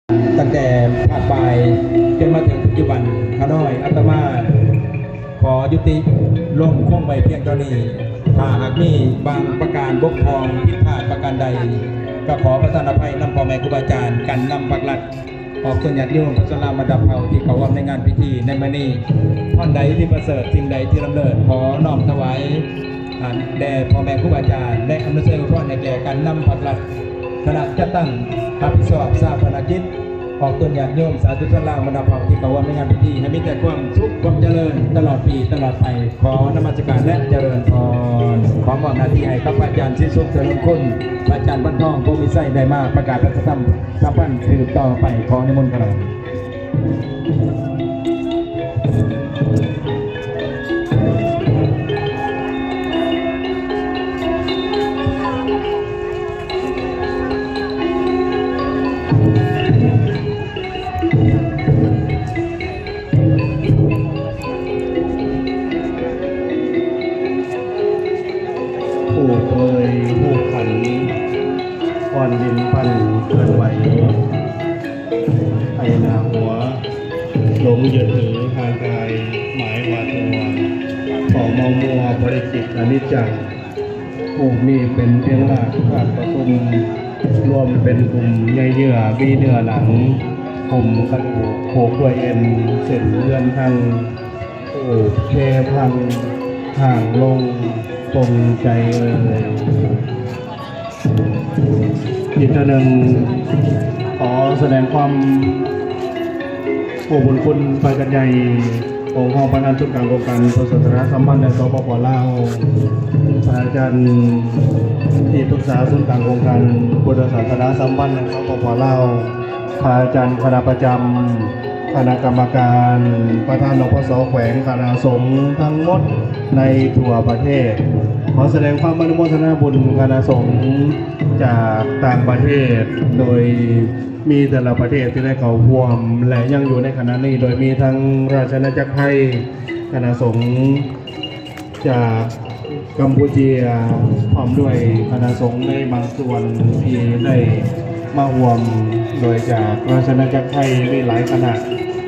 ຕັ້ງແຕ່ພາກບ່າຍຈົນມາເຖິງປັດຈຸບັນ. ຂ້ານ້ອຍອາດຕະມາຂໍຍຸຕິລົງຄົງໄວ້ພຽງເທົ່ານີ້. ຖ້າຫາກມີບາງປະການບົກຜ່ອງຜິດພາດປະການໃດ ກໍຂໍປະທານອະໄພນຳພໍ່ແມ່ຄູບາອາຈານ, ການນຳພາກລັດ ອອກຕົນຍາດໂຍມພະສົງລາມບັນດາເຜົ່າທີ່ເຂົ້າຮ່ວມໃນງານພິທີໃນມື້ນີ້. ທ່ານໃດທີ່ປະເສີດ, ສິ່ງໃດທີ່ລຳເລີດ, ຂໍນ້ອມຖວາຍ ອ່າ ແດ່ພໍ່ແມ່ຄູບາອາຈານ ແລະ ອຳນວຍໄຊອວຍພອນໃຫ້ແກ່ການນຳພາກລັດ, ຄະນະຈັດຕັ້ງຮັບຜິດຊອບຊາປະນະກິດ, ອອກຕົນຍາດໂຍມສາທຸຊົນລາວບັນດາເຜົ່າທີ່ເຂົ້າຮ່ວມໃນງານພິທີ ໃຫ້ມີແຕ່ຄວາມສຸກຄວາມຈະເລີນຕະຫຼອດປີຕະຫຼອດໄປ. ຂໍນະມັດສະການ ແລະ ຈະເລີນພອນ. ຂໍມອບໜ້າທີ່ໃຫ້ກັບພະອາຈານສີສຸກ ຈະເລີນຄຸນ, ພະອາຈານວັນທອງ ພົມວິໄຊ ໄດ້ມາປະກາດປະຊາສຳ ສຳພັນສືບຕໍ່ໄປ. ຂໍນິມົນຄະນະ. ຜູ້ເຄີຍຮູ້ຂັນ ອ່ອນດິນປັ່ນເຄື່ອນໄຫວ ໄອໜ້າຫົວ ຫຼົງຍຶດຖືຮ່າງກາຍ ໝາຍວ່າຕົວ ເຂົ້າເມົາມົວ ບໍ່ໄດ້ຄິດອະນິດຈັງ. ຮູບນີ້ເປັນພຽງລາກທາດປະຊຸມ ລວມເປັນກຸ່ມໃຍເຍື່ອ ມີເນື້ອໜັງ ຫຸ້ມກະດູກ ຜູກດ້ວຍເອັນ ເສັ້ນເລືອນທັງ ໂອ້ ເພພັງ ຫ່າງລົງ ປົງໃຈເອີຍ. ອີກເທື່ອໜຶ່ງ ຂໍສະແດງຄວາມ ຜູ້ບຸນຄຸນພະອາຈານໃຫຍ່ ອົງຮອງປະທານສູນກາງອົງການພຸດທະສາສະໜາສຳພັນ ແລະ ສປປ ລາວ, ພະອາຈານທີ່ປຶກສາສູນກາງອົງການພຸດທະສາສະໜາສຳພັນ ແລະ ສປປ ລາວ, ພະອາຈານຄະນະປະຈຳ, ຄະນະກຳມະການ, ປະທານ ອພສ ແຂວງ, ຄະນະສົງທັງໝົດໃນທົ່ວປະເທດ. ຂໍສະແດງຄວາມອະນຸໂມທະນາບຸນຄະນະສົງຈາກຕ່າງປະເທດ ໂດຍ ມີແຕ່ລະປະເທດທີ່ໄດ້ເຂົ້າຮ່ວມ ແລະ ຍັງຢູ່ໃນຂະນະນີ້ ໂດຍມີທັງລາຊະອານາຈັກໄທ ຄະນະສົງຈາກກຳປູເຈຍ ພ້ອມດ້ວຍຄະນະສົງໃນບາງສ່ວນທີ່ໄດ້ມາຮ່ວມ ໂດຍຈາກລາຊະອານາຈັກໄທມີຫຼາຍຄະນະ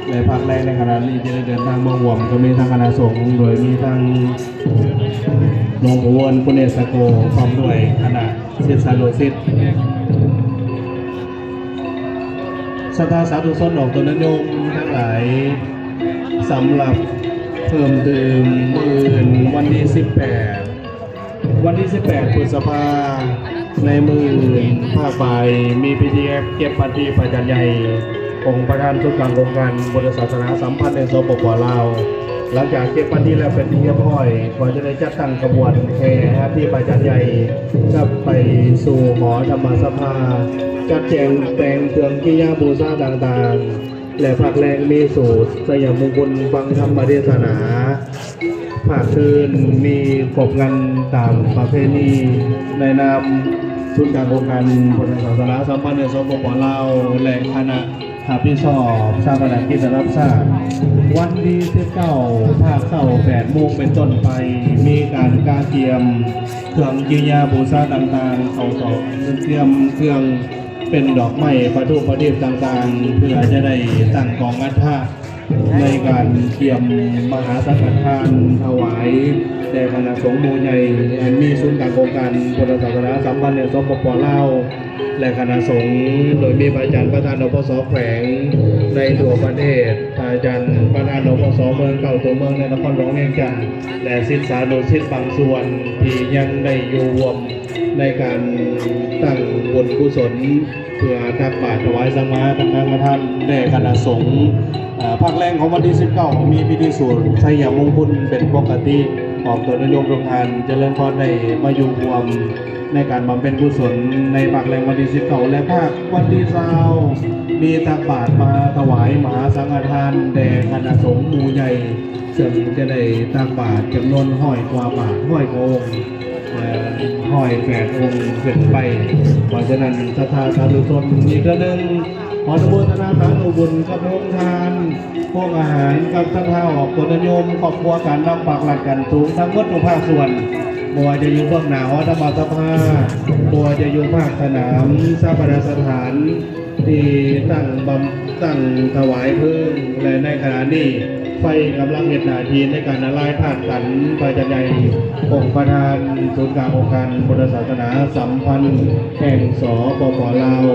ແລະ ພາກແລງໃນຂະນະນີ້ທີ່ໄດ້ເດີນທາງມາຮ່ວມ ກໍມີທັງຄະນະສົງ ໂດຍມີທັງ ຫຼວງປູ່ເວີນ ປຸເນສະໂກ ພ້ອມດ້ວຍຄະນະສິດສານຸສິດ ສັດທາສາທຸຊົນອອກຕົນຍາດໂຍມທັງຫຼາຍ, ສຳລັບເພີ່ມຕື່ມ ມື້ອື່ນວັນທີສິບແປດ ວັນທີສິບແປດ ພຶດສະພາ ໃນມື້ອື່ນພາກບ່າຍມີພິທີເກັບອັດຖິພະອາຈານໃຫຍ່ ອົງປະທານສູນກາງອົງການພຸດທະສາສະໜາສຳພັນໃນ ສປປ ລາວ. ຫຼັງຈາກເກັບອັດຖິແລ້ວເປັນທີ່ຮຽບຮ້ອຍ ກໍຈະໄດ້ຈັດຕັ້ງຂະບວນແຫ່ອັດຖິພະອາຈານໃຫຍ່ ກັບໄປສູ່ຫໍທຳມະສະພາ, ຈັດແຈງແຕ່ງເຄື່ອງກິລິຍາບູຊາຕ່າງໆ ແລະ ພາກແລງມີສູດໄຊຍະມຸງຄຸນຟັງທຳມະເທດສະໜາ. ພາກຄືນມີຄົບງັນຕາມປະເພນີ ໃນນາມສູນກາງອົງການພຸດທະສາສະໜາສຳພັນໃນ ສປປ ລາວ ແລະ ຄະນະຮັບຜິດຊອບຊາປະນະກິດສະໜັບຊາດ. ວັນທີສິບເກົ້າ ພາກເຊົ້າ ແປດໂມງເປັນຕົ້ນໄປ ມີການກະກຽມເຄື່ອງກິລິຍາບູຊາຕ່າງໆ ເຂົ້າຕອກ ກຽມເຄື່ອງ ເປັນດອກໄມ້ປະທູປະທີບຕ່າງໆ ເພື່ອຈະໄດ້ຕັ້ງກອງອັດຖະໃນການກຽມມະຫາສັງຄະທານຖວາຍແດ່ຄະນະສົງໝູ່ໃຫຍ່ ອັນມີສູນກາງອົງການພຸດທະສາສະໜາສຳພັນໃນ ສປປ ລາວ ແລະ ຄະນະສົງ ໂດຍມີພະອາຈານປະທານ ອພສ ແຂວງໃນທົ່ວປະເທດ, ພະອາຈານປະທານ ອພສ ເມືອງເກົ່າຕົວເມືອງ ແລະ ນະຄອນຫຼວງວຽງຈັນ ແລະ ສິດສານຸສິດບາງສ່ວນທີ່ຍັງໄດ້ຢູ່ຮ່ວມ ໃນການຕັ້ງບຸນກຸສົນ ເພື່ອຕັກບາດຖວາຍສັງມາທານ ແດ່ຄະນະສົງ. ອາ ພາກແລງຂອງວັນທີສິບເກົ້າ ມີພິທີສູດໄຊຍະມຸງຄຸນເປັນປົກກະຕິ. ອອກຕົນຍາດໂຍມທຸກທ່ານຈະເລີນພອນໄດ້ມາຢູ່ຮ່ວມໃນການບຳເພັນກຸສົນໃນພາກແລງວັນທີສິບເກົ້າ ແລະ ພາກວັນທີຊາວ ມີຕັກບາດມາຖວາຍມະຫາສັງຄະທານແດ່ຄະນະສົງໝູ່ໃຫຍ່ ເຊິ່ງຈະໄດ້ຕັກບາດຈຳນວນຮ້ອຍກວ່າບາດ ຮ້ອຍກວ່າອົງ ແລະ ຮ້ອຍແປດອົງຂຶ້ນໄປ. ເພາະສະນັ້ນ ສັດທາສາທຸຊົນ ອີກເທື່ອໜຶ່ງ ຂໍອະນຸໂມທະນາສາທຸບຸນກັບໂຮງທານ ໂຮງອາຫານ ກັບສັດທາອອກຕົນຍາດໂຍມ ຄອບຄົວການນຳພາກລັດຂັ້ນສູງ ທັງໝົດທຸກພາກສ່ວນ, ບໍ່ວ່າຈະຢູ່ເບື້ອງໜ້າຫໍທຳມະສະພາ, ບໍ່ວ່າຈະຢູ່ພາກສະໜາມ, ຊາປະນະສະຖານ, ທີ່ຕັ້ງບຳ ຕັ້ງຖວາຍເພີງ ແລະ ໃນຂະນະນີ້ ໄຟກຳລັງເຮັດໜ້າທີ່ໃນການລະລາຍທາດຂັນ ພະອາຈານໃຫຍ່ ອົງປະທານສູນກາງອົງການພຸດທະສາສະໜາສຳພັນແຫ່ງ ສປປ ລາວ.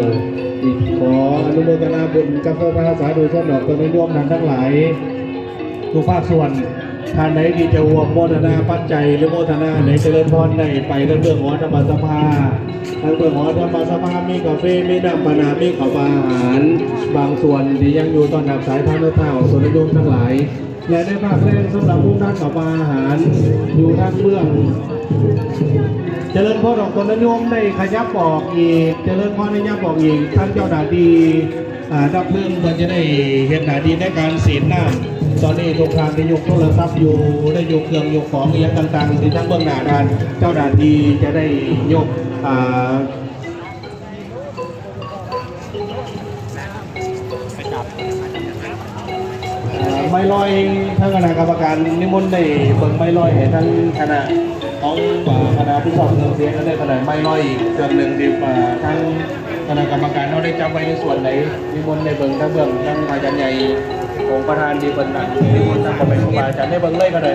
ຂໍອະນຸໂມທະນາບຸນກັບພະສາທຸຊົນອອກຕົນຍາດໂຍມທ່ານທັງຫຼາຍ ທຸກພາກສ່ວນ. ທ່ານໃດທີ່ຈະຮ່ວມໂມທະນາປັດໄຈ ຫຼື ໂມທະນາໃນຈະເລີນພອນ ໄດ້ໄປທາງເບື້ອງຫໍທຳມະສະພາ. ທາງເບື້ອງຫໍທຳມະສະພາມີກາເຟ ມີນ້ຳປານາ ມີເຂົ້າປາອາຫານ. ບາງສ່ວນທີ່ຍັງຢູ່ຕ້ອນຮັບສາຍທາງເດີນທາງອອກຕົນຍາດໂຍມທັງຫຼາຍ ແລະ ໃນພາກແລງສຳລັບໂຮງທານເຂົ້າປາອາຫານ ຢູ່ທາງເບື້ອງຈະເລີນພອນອອກຕົນຍາດໂຍມ ໄດ້ຂະຫຍັບອອກອີກ ຈະເລີນພອນຂະຫຍັບອອກອີກ ທາງເຈົ້າໜ້າທີ່ ອ່າ ດັບເພີງເພິ່ນຈະໄດ້ເຮັດໜ້າທີ່ໃນການສີດນ້ຳ. ຕອນນີ້ທຸກທ່ານທີ່ຍົກໂທລະສັບຢູ່ ໄດ້ຍົກເຄື່ອງຍົກຂອງອີ່ຫຍັງຕ່າງໆ ທີ່ທາງເບື້ອງໜ້າດ້ານເຈົ້າໜ້າທີ່ຈະໄດ້ຍົກ ອ່າ ໄມ້ລອຍ ທາງຄະນະກຳມະການນິມົນໄດ້ເບິ່ງໄມ້ລອຍໃຫ້ທາງຄະນະຂອງ ອ່າ ຄະນະຮັບຜິດຊອບເລື່ອງສຽງ ແລະ ຄະນະໄມ້ລອຍອີກເຄື່ອງໜຶ່ງທີ່ ອ່າ ທາງ ຄະນະກຳມະການເຮົາໄດ້ຈັບໄວ້ໃນສ່ວນໃດ ນິມົນໄດ້ເບິ່ງທາງເບື້ອງ ທາງອາຈານໃຫຍ່ ອົງປະທານທີ່ເພິ່ນນັ່ງ ນິມົນນຳພໍ່ແມ່ຄູບາອາຈານໄດ້ເບິ່ງເລີຍກໍໄດ້.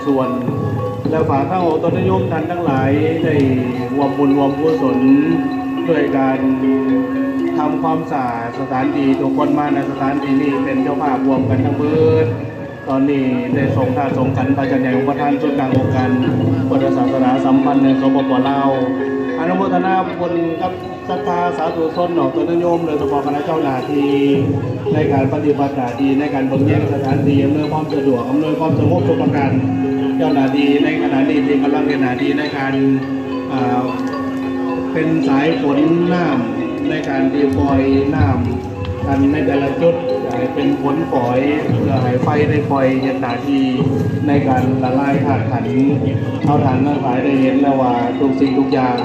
ສ່ວນ ແລະ ຝາກທາງອອກຕົນຍາດໂຍມທ່ານທັງຫຼາຍໄດ້ຮ່ວມບຸນຮ່ວມກຸສົນດ້ວຍການທຳຄວາມສະອາດສະຖານທີ່. ທຸກຄົນມາໃນສະຖານທີ່ນີ້ເປັນເຈົ້າພາບຮ່ວມກັນທັງເບິດ. ຕອນນີ້ໄດ້ສົ່ງທາດສົ່ງຂັນພະອາຈານໃຫຍ່ອົງປະທານສູນກາງອົງການພຸດທະສາສະໜາສຳພັນແຫ່ງ ສປປ ລາວ ອະນຸໂມທະນາບຸນກັບ ສັດທາສາທຸຊົນອອກຕົນຍາດໂຍມ ໂດຍສະເພາະຄະນະເຈົ້າໜ້າທີ່ໃນການປະຕິບັດໜ້າທີ່ ໃນການເບິ່ງແຍງສະຖານທີ່ ອຳນວຍຄວາມສະດວກ ອຳນວຍຄວາມສະຫງົບທຸກປະການ. ເຈົ້າໜ້າທີ່ໃນຂະນະນີ້ທີ່ກຳລັງເຮັດໜ້າທີ່ໃນການ ເປັນສາຍຂົນນ້ຳ ໃນການທີ່ປ່ອຍນ້ຳ ກັນໃນແຕ່ລະຈຸດ ໃຫ້ເປັນຝົນຝອຍ ເພື່ອໃຫ້ໄຟໄດ້ປ່ອຍເຮັດໜ້າທີ່ໃນການລະລາຍທາດຂັນ. ເຮົາທ່ານທັງຫຼາຍໄດ້ເຫັນແລ້ວວ່າທຸກສິ່ງທຸກຢ່າງ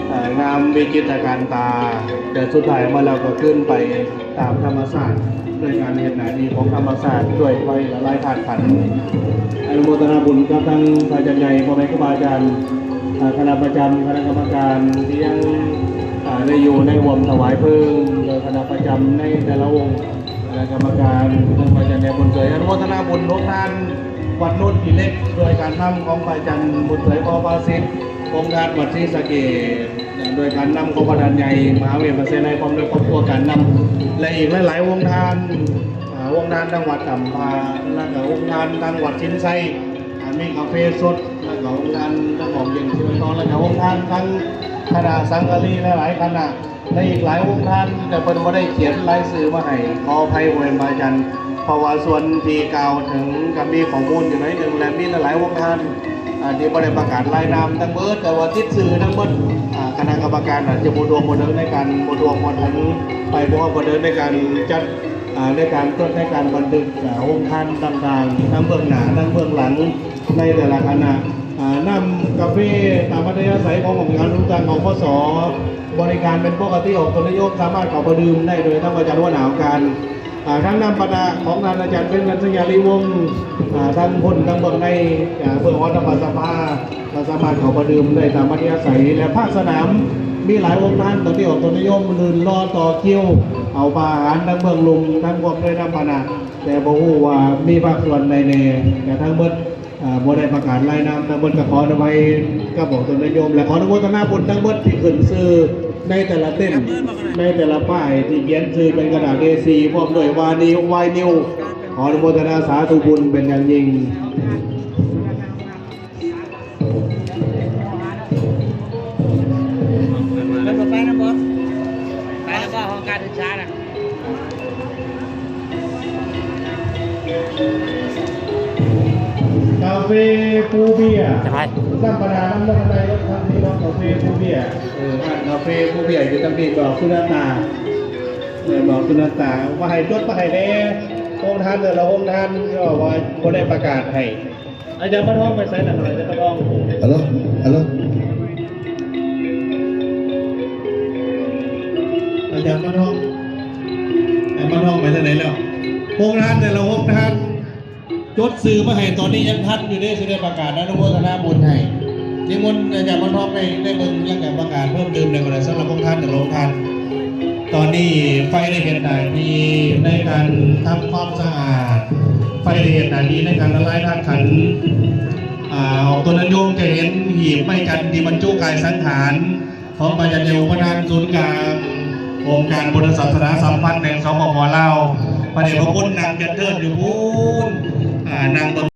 ເອີ່ ງາມວິຈິດຕະການຕາ ແຕ່ສຸດທ້າຍມາແລ້ວກໍຄືນໄປຕາມທຳມະຊາດ ດ້ວຍການເຮັດໜ້າທີ່ຂອງທຳມະຊາດ ດ້ວຍໄຟລະລາຍທາດຂັນ. ອະນຸໂມທະນາບຸນກັບທັງພະອາຈານໃຫຍ່ ພໍ່ແມ່ຄູບາອາຈານ ເອີ່ ຄະນະປະຈຳ ຄະນະກຳມະການທີ່ຍັງ ເອີ່ ໄດ້ຢູ່ໃນຮ່ວມຖວາຍເພີງ ໂດຍຄະນະປະຈຳໃນແຕ່ລະອົງ ຄະນະກຳມະການ ທັງພະອາຈານແດງບຸນເສີຍ. ອະນຸໂມທະນາບຸນໂຮງທານວັດໂນນຂີ້ເຫຼັກ ໂດຍການນຳຂອງພະອາຈານບຸນເສີຍ ປໍພາສິດ ໂຮງທານວັດສີສະເກດ ໂດຍການນຳຂອງພະທ່ານໃຫຍ່ມະຫາເວດ ມະເສໄນ ພ້ອມດ້ວຍຄອບຄົວການນຳ ແລະ ອີກຫຼາຍໆໂຮງທານ ເອີ່ ໂຮງທານທາງວັດກຳພາ ແລະ ກະໂຮງທານທາງວັດສິນໄຊ ອ່າ ມີກາເຟສົດ ແລ້ວກໍໂຮງທານນ້ຳຫອມເຢັນຊີວະທອນ ແລ້ວກໍໂຮງທານທັງຄະນະສັງກະລີຫຼາຍໆຄະນະ ແລະ ອີກຫຼາຍໂຮງທານ ແຕ່ເພິ່ນບໍ່ໄດ້ຂຽນລາຍຊື່ມາໃຫ້ ຂໍອະໄພ ບໍ່ແມ່ນວ່າຈັ່ງ ເພາະວ່າສ່ວນທີ່ກ່າວເຖິງກໍມີຂໍ້ມູນຢູ່ໜ້ອຍໜຶ່ງ ແລະ ມີຫຼາຍໆໂຮງທານ ອ່າ ທີ່ບໍ່ໄດ້ປະກາດລາຍນາມທັງເບິດ ແຕ່ວ່າຕິດຊື່ທັງເບິດ ອ່າ ຄະນະກຳມະການອາດຈະບໍ່ທົ່ວບໍ່ເຖິງໃນການ ບໍ່ທົ່ວບໍ່ເຖິງ ໄປບໍ່ຮອດບໍ່ເຖິງໃນການຈັດ ອ່າ ໃນການຈົດ ໃນການບັນທຶກ ອ່າ ໂຮງທານຕ່າງໆ ທັງເບື້ອງໜ້າ ທັງເບື້ອງຫຼັງ ໃນແຕ່ລະຄະນະ ອ່າ ນ້ຳກາເຟຕາມອັດທະຍາໄສຂອງຫ້ອງການສູນກາງ ປກສ ບໍລິການເປັນປົກກະຕິ ອອກຕົນຍາດໂຍມສາມາດເຂົ້າໄປດື່ມໄດ້ ໂດຍທາງອາຈານຫົວໜ້າຫ້ອງການ ອ່າ ທັງນ້ຳປານະຂອງທ່ານອາຈານເປັນ ກັນຊະຍາລີວົງ ອ່າ ທັງພຸ້ນ ທັງເບື້ອງໃນ ອ່າ ເບື້ອງຫໍທຳມະສະພາ ກໍສາມາດເຂົ້າໄປດື່ມໄດ້ຕາມອັດທະຍາໄສ ແລະ ພາກສະໜາມມີຫຼາຍໂຮງທານ ຕອນນີ້ອອກຕົນຍາດໂຍມ ຢືນລໍຕໍ່ຄິວເອົາພາຫານ ທັງເບື້ອງລຸ່ມ ທັງພວກເຮືອນຳພາຫະນະ ແຕ່ບໍ່ຮູ້ວ່າມີພາກສ່ວນໃດແດ່ ແຕ່ທັງເບິດ ເອີ່ ບໍ່ໄດ້ປະກາດລາຍນາມທັງເບິດ ກໍຂໍອະໄພກັບອອກຕົນຍາດໂຍມ ແລະ ຂໍອະນຸໂມທະນາບຸນທັງເບິດທີ່ຂຶ້ນຊື່ໃນແຕ່ລະເຕັນ ໃນແຕ່ລະປ້າຍ ທີ່ຂຽນຊື່ເປັນກະດາດ ເອສີ່ ພ້ອມດ້ວຍວານິວ ວາຍນິວ ຂໍອະນຸໂມທະນາສາທຸບຸນເປັນຢ່າງຍິ່ງ. ເພິ່ນບໍ່ໄປນຳບໍ່? ໄປແລ້ວບໍ່? ຫ້ອງການສຶກສານະ ກາເຟພູເບຍ ຈະໄປ ນ້ຳປານະ ນ້ຳ ນ້ຳ ນ້ຳ ກາເຟພູເບຍ ເອີ ຮ້ານກາເຟພູເບຍຢູ່ທາງພີ້ ບອກສຸນາຕາ ເອີ ບອກສຸນາຕາ ວ່າໃຫ້ຈົດມາໃຫ້ແດ່ ໂຮງທານແຕ່ລະໂຮງທານ ເພາະວ່າບໍ່ໄດ້ປະກາດໃຫ້. ອາຈານປະທອງໄປໃສລະ? ອາຈານປະທອງ ຮັລໂຫຼ ຮັລໂຫຼ ອາຈານປະທອງ ອາຈານປະທອງໄປທາງໃດແລ້ວ? ໂຮງທານແຕ່ລະໂຮງທານ ຈົດຊື່ມາໃຫ້ຕອນນີ້ຍັງທັນຢູ່ເດ້ ຊິໄດ້ປະກາດອະນຸໂມທະນາບຸນໃຫ້. ນິມົນອາຈານປະທອງໄດ້ ໄດ້ເບິ່ງ ແລ້ວກະປະກາດເພີ່ມຕື່ມແດ່ກໍໄດ້ ສຳລັບໂຮງທານແຕ່ລະໂຮງທານ. ຕອນນີ້ໄຟໄດ້ເຮັດໜ້າທີ່ໃນການທຳຄວາມສະອາດ, ໄຟໄດ້ເຮັດໜ້າທີ່ໃນການລະລາຍທາດຂັນ. ອາ ອອກຕົນຍາດໂຍມຈະເຫັນຫີບໄມ້ຈັນທີ່ບັນຈຸກາຍສັງຂານຂອງພະຍາດໂຍມປະທານສູນກາງອົງການພຸດທະສາສະໜາສຳພັນແຫ່ງ ສປປ ລາວ ພະເດດພະຄຸນນັ່ງຈັນເທີນຢູ່ພຸ້ນ ອາ ນັ່ງເບິ່ງ